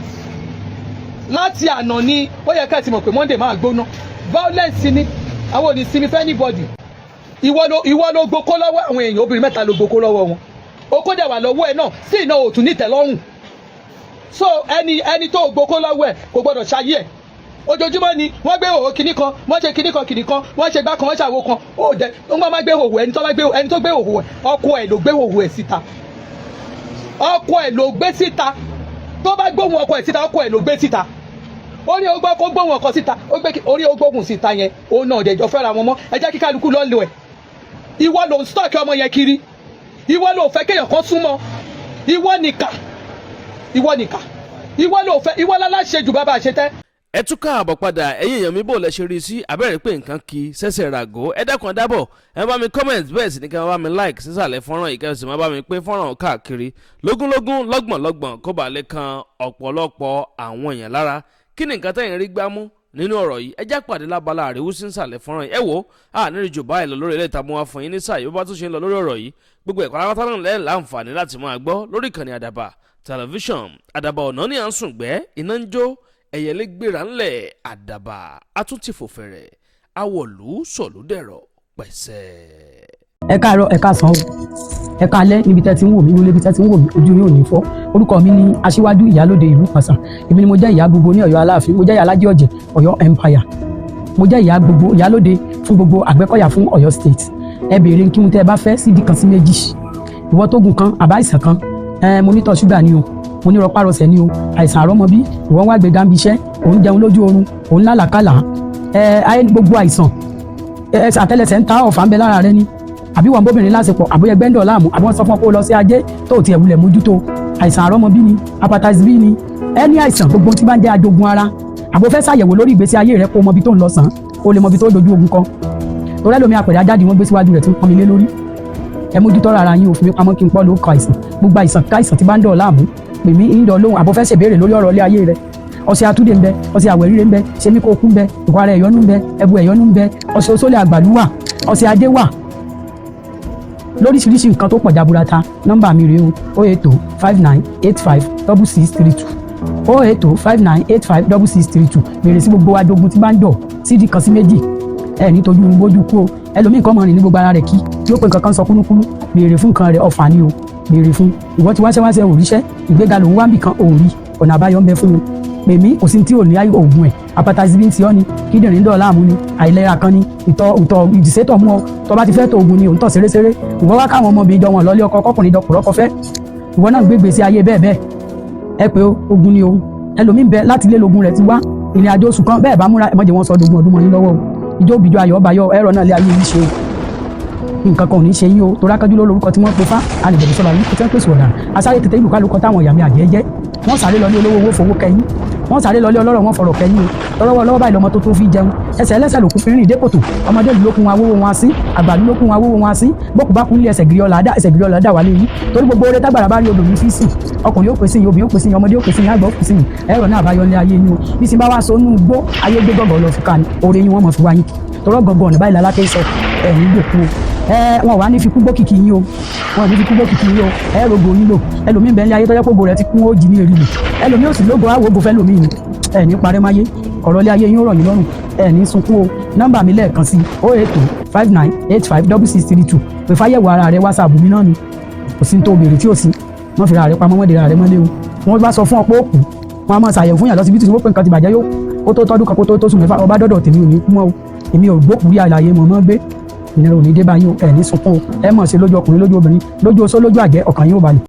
Láti àná ni ó yẹ ká ti mọ̀ pé Monday máa gbóná, violence ni. Àwọn ò ní sinmi fẹ́ anybody. Ìwọ ló gboko lọ́wọ́ àwọn èèyàn. Obìnrin mẹ́ta ló gboko lọ́wọ́ wọn. Okó dẹ̀ wà lọ́wọ́ ẹ̀ náà sí iná òtún nítẹ̀lọ́rùn. So ẹni tó gboko lọ́wọ́ ẹ̀ kò gbọ́dọ̀ ṣayé ẹ̀. Ojoojúmọ́ ni wọ́n gbé òwò kinní kan, wọ́n ṣe kinní kan kinní kan, wọ́n ṣe gbá kan, wọ́n ṣàwo kan. Ó dẹ wọ́n máa gbé òwò ẹni tó bá gbé, ẹni tó gbé òwò ẹ̀, ọkọ ẹ̀ ló gbé òwò ẹ̀ síta. Ọkọ ẹ̀ ló gbé síta. Tó bá gbóhùn ọkọ ẹ̀ síta, ọkọ ẹ̀ ló gbé síta. Orí ó gbọ́ kó gbóhùn ọkọ síta, ó gbé orí ó gbóhùn síta yẹn. Òun náà dẹjọ́ fẹ́ra wọn mọ́. Ẹ jẹ́ kí kálukú lọ́ọ́ lò ẹ̀. Ìwọ ló ń stalk ọmọ yẹn kiri. Ìwọ ló fẹ́ kéèyàn kan súnmọ́. Ìwọ nìkà, ìwọ nìkà, ìwọ ló fẹ́, ìwọ láláṣẹ jù bàbá àṣetẹ́. Ẹ tún káàbọ̀ padà, ẹ̀yin èèyàn mi. Bò lẹ ṣe rí i sí? Abẹ́rẹ́ pé nǹkan kì í ṣẹ̀ṣẹ̀ ràgó. Ẹ dákun, dábọ̀, ẹ bá mi comment, bẹ́ẹ̀ sì ni kí ẹ bá mi like sísàlẹ̀ fọ́nrán yìí, kẹ́ ẹ sì má bá mi pín fọ́nrán káàkiri lógúnlógún, lọ́gbọ̀nlọ́gbọ̀n, kó bàa lè kan ọ̀pọ̀lọpọ̀ àwọn èèyàn lára. Kí ni nǹkan tẹ̀yìn rí gbámú nínú ọ̀rọ̀ yìí? Ẹ já pàdé lábala àríwú sí nsàlẹ̀ fọ́nrán yìí. Ẹ wò á nírì jù báyìí lọ lórí ilé ìtààmú wa fún yín ní sáà yìí. Bó bá tún ṣe ń lọ lórí ọ̀rọ̀ yìí, gbogbo ẹ̀kọ́ alápátá náà lẹ́ẹ̀ láǹfààní láti máa gbọ́ lórí ìkànnì Àdàbà Tẹlifíṣàn. Àdàbà ọ̀nà ní à ń sùn gbẹ́, iná ń jó, ẹ̀yẹlé gbéra ńlẹ̀. Àdàbà atúntì fòfẹ̀rẹ̀ awọ̀lú sọ̀lúdẹ̀rọ̀ pẹ̀sẹ̀. Ẹ káàárọ̀, ẹ káàsán o, ẹ káalẹ́ níbi tẹ́ ti ń wò mí, níbi tẹ́ ti ń wò mí, ojú yóò ní fọ́. Orúkọ mi ní Aṣíwájú Ìyálóde ìlú Pàṣà. Èmi ni mo jẹ́ ìyá gbogbo ní Ọ̀yọ́ Aláàfin, mo jẹ́ ìyá Alájí Ọ̀jẹ̀ Ọ̀yọ́ Empire, mo jẹ́ ìyá gbogbo, ìyálóde fún gbogbo Àgbẹ̀kọ̀yà fún Ọ̀yọ́ State. Ẹ béèrè kí n tẹ́ ẹ bá fẹ́ sídìí kan sí méjì. Ìwọ tó gùn kan àbá ìsàn kan, ẹ mo ní tọ̀ ṣúgà ni o, mo ní rọpárọsẹ̀ ni o, àìsàn àrọ́mọbí, ìwọ wá gbéga ń bi iṣẹ́, òun jẹun lójú oorun, òun lálàkàlà, ẹ ayé gbogbo àìsàn, ẹ àtẹ́lẹsẹ̀ ń ta, ọ̀fà ń bẹ lára rẹ ni, àbí wọn bóbìnrin lásìkò, àbí ẹgbẹ́ ń dọ̀ láàmú, àbí wọ́n sọ fún ọ pé ó lọ sí ajé tó tiẹ̀ wulẹ̀ mójútó, àìsàn àrọ́mọbí ni, hepatitis B ni, ẹni àìsàn gbogbo tí bá ń jẹ́ ajogun ara, àbò fẹ́ ṣàyẹ̀wò lórí ìgbésí ayé rẹ, kó o mọ ibi tó ń lọ sàn, kó o lè mọ ibi tó dojú ogun kọ. Torí ẹlòmí àpẹẹrẹ ajáde wọn gbé síwájú rẹ̀ tí ń pọnmi lé lórí. Ẹ mójútó ara yín. Òfin mi pamọ́ kí n pọ́ ló kọ àìsàn, gbogbo àìsàn káìsàn tí bá ń dọ̀ láàmú, pè mí, ń dọ̀ lóhùn. Àbò fẹ́ ṣèbéèrè lórí ọ̀rọ̀ ilé ayé rẹ, ọṣẹ àtúndè ń bẹ, ọṣẹ àwẹ̀ríre ń bẹ, ṣẹmi kó kú ń bẹ, ìkwara ẹ̀yọ́nú ń bẹ, ẹbu ẹ̀yọ́nú ń bẹ, ọṣẹ oṣólẹ̀ àgbàlú wà, ọṣẹ adé wà, lóríṣiríṣi nǹkan tó pọ̀ jaburata. Nọ́mbà mi rèé o: 08059856632, 08059856632. Bèrè sí gbogbo ajogun tí bá ń dọ̀ sídìí kan sí méjì. Ẹ ní tójú bójú kú o. Ẹlòmíì kan mọ̀ rìn ní gbogbo ara rẹ̀ kí yóò pé nǹkan kan sọ kúnúkúnú. Béèrè fún nǹkan rẹ̀, ọ̀fà ni o béèrè fún. Ìwọ tí wáṣẹ́ wáṣẹ́ òríṣẹ́, ìgbéga lòún wá bì kan òórí, ọ̀nà àbáyọ ń bẹ fún un. Pè mí, kò sí tí ò ní oògùn ẹ̀. Hepatitis B ń ti ọ́ ni, kíndìnrín dọ̀ láàmú ni, àìlera kan ni, ìtọ̀ ìtọ̀ ìdìsétọ̀ mú ọ, tó bá ti fẹ́ tó oògùn ni, òun tọ̀ ṣeréṣeré. Ìwọ wá káwọn ọmọbìnrin jọ wọn lọ́lé ọkọ, kọkùnrin jọ kùrọ́kọ fẹ́, ìwọ náà gbé gbèsè ayé bẹ́ẹ̀ bẹ́ẹ̀. Ẹ pé ogun ni o. Ẹlòmíín bẹ láti ilé lógun rẹ̀ ti wá. Ìrìn àjò oṣù kan bẹ́ẹ̀ bá múra, ẹ má jẹ́ wọ́n sọ dogun ọdún mọ́ yín lọ́wọ́ o. Ìjọ òbíjọ ayọ̀ ọba yọ ẹ̀rọ náà lé ayé yìí ṣe o. Nǹkan kan ò ní ṣe yín o. Torí akájú ló lórúkọ tí wọ́n pe fá alìbẹ̀rẹ̀ sọ̀rọ̀ àlùkò tí wọ́n pèsè ọ̀daràn asáré tètè ìlú kálukọ táwọn ìyàmí àjẹ́ jẹ́. Wọ́n sáré lọ ní olówó, owó fowó kẹyìn, wọ́n sáré lọ lé ọlọ́rọ̀, wọ́n fọ̀rọ̀ kẹyìn o. Lọ́wọ́ lọ́wọ́ báyìí lọmọ tó tó fi jẹun, ẹsẹ̀ ẹlẹ́sẹ̀ lòkú fi rìn dé kòtò. Ọmọdé ìlú lókun awówó wọn sí, àgbà ìlú lókun awówó wọn sí. Bókù bá kún lé, ẹsẹ̀ gírí ọ̀là dá, ẹsẹ̀ gírí ọ̀là dá wà léyìn. Torí gbogbo oore tágbàrà bá rí, odò ní fíìsì. Ọkùnrin ó pèsè yìí, obìnrin ó pèsè yìí, ọmọdé ó pèsè yìí, àgbà ó pèsè yìí. Ẹ̀rọ náà àbáyọ ní ayé yín o. Bí sin bá wá so nú gbó ayé gbé gọ̀gọ̀ lọ fi ká ní oore yín, wọ́n mọ̀ fi wá yín kì. Torọ́ gọ̀gọ̀ ọ̀nà báyìí lálákẹ́ sọ ẹ̀ ní gbòkú o. Ẹ wọn wà ní fi kú gbókìkì yín o, wọn ní fi kú gbókìkì yín o. Ẹ rogo yín lò. Ẹlòmíín bẹ́ẹ̀ ní ayé tọ́jọ́ pògo rẹ̀ ti kún, ó jì ní èrì lò. Ẹlòmíín ò sì lógo, àwọ̀ ògo fẹ́ lòmíín ni. Ẹ ní parẹ́ máyé, ọ̀rọ̀ ilé ayé yín ó rọ̀ yín lọ́rùn, ẹ ní sunkún o. Nọ́mbà mi lẹ́ẹ̀kan sí: 08059856632. Pè fáyẹ̀wò ara rẹ. WhatsApp mi náà ni. Kò sí ní tó béèrè tí ò sí. Wọ́n fi ra rẹ pamọ́, wọ́n dèrà rẹ mọ́lé o. Wọ́n bá sọ fún ọ pé ó kù, wọ́n á máa ṣàyẹ̀wò fún yàn lọ́sibítù tí wọ́n pè nǹkan ti bàjẹ́, yóò kó tó tọ́dún kan, kó tó tó sùn 6. Ọba dọ́dọ̀ tèmi ò ní kú mọ́ o. Èmi ò gbókùú rí àlàyé mọ̀ mọ́ gbé. Ìnira ò ní dé báyìí o. Ẹ̀ ní sunkún o. Ẹ mọ̀ ṣe lójú ọkùnrin, lójú obìnrin, lójú oṣó, lójú àjẹ́, ọkàn yín ò balẹ̀.